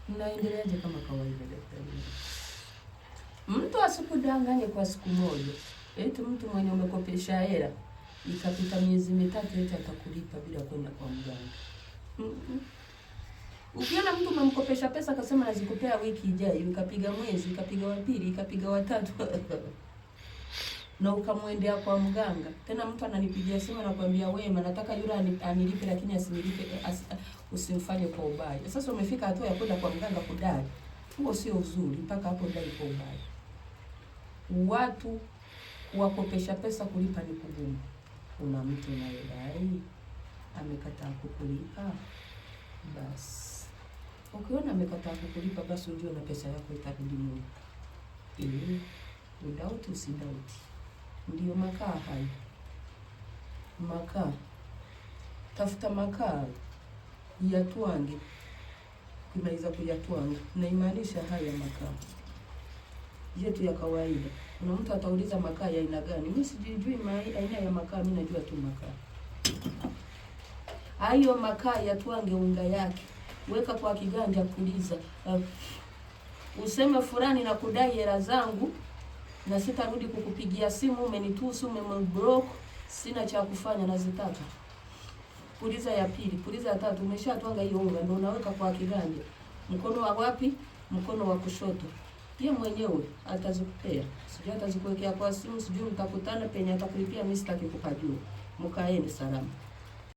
Mnaendeleaje kama kawaida daktari? Mtu asikudanganye kwa siku moja. Eti mtu mwenye umekopesha hela ikapita miezi 3 eti atakulipa bila kwenda kwa mganga. Ukiona mtu umemkopesha pesa akasema nazikupea wiki ijayo, ikapiga mwezi, ikapiga wa pili, ikapiga watatu na ukamwendea kwa mganga. Tena mtu ananipigia simu anakuambia Wema, nataka yule anilipe lakini asinilipe, usimfanye kwa ubaya. Sasa umefika hatua ya kwenda kwa mganga kudai. Huo sio uzuri, mpaka hapo dai kwa ubaya. Watu wakopesha pesa kulipa ni kugumu. Kuna mtu unayedai amekataa kukulipa, basi ukiona amekataa kukulipa, basi ujue na pesa yako itarudi nyuma. Udauti usidauti, ndio makaa hayo. Makaa, tafuta makaa yatwange. Ukimaliza kuyatwanga, naimaanisha haya makaa yetu ya kawaida. Kuna mtu atauliza makaa ya aina gani? Mimi sijui aina ya makaa, mimi najua tu makaa. Hayo makaa yatwange unga yake, weka kwa kiganja, puliza. Useme fulani na kudai hela zangu na sitarudi kukupigia simu, umenitusu, umemeblock, sina cha kufanya, nazitaka. Puliza ya pili, puliza ya tatu, umeshatwanga hiyo unga, ndio unaweka kwa kiganja. Mkono wa wapi? Mkono wa kushoto. Ye mwenyewe atazikupea, sijui atazikuwekea kwa simu, sijui mtakutana penye atakulipia. Mimi sitaki kukajua. Mkaeni salama.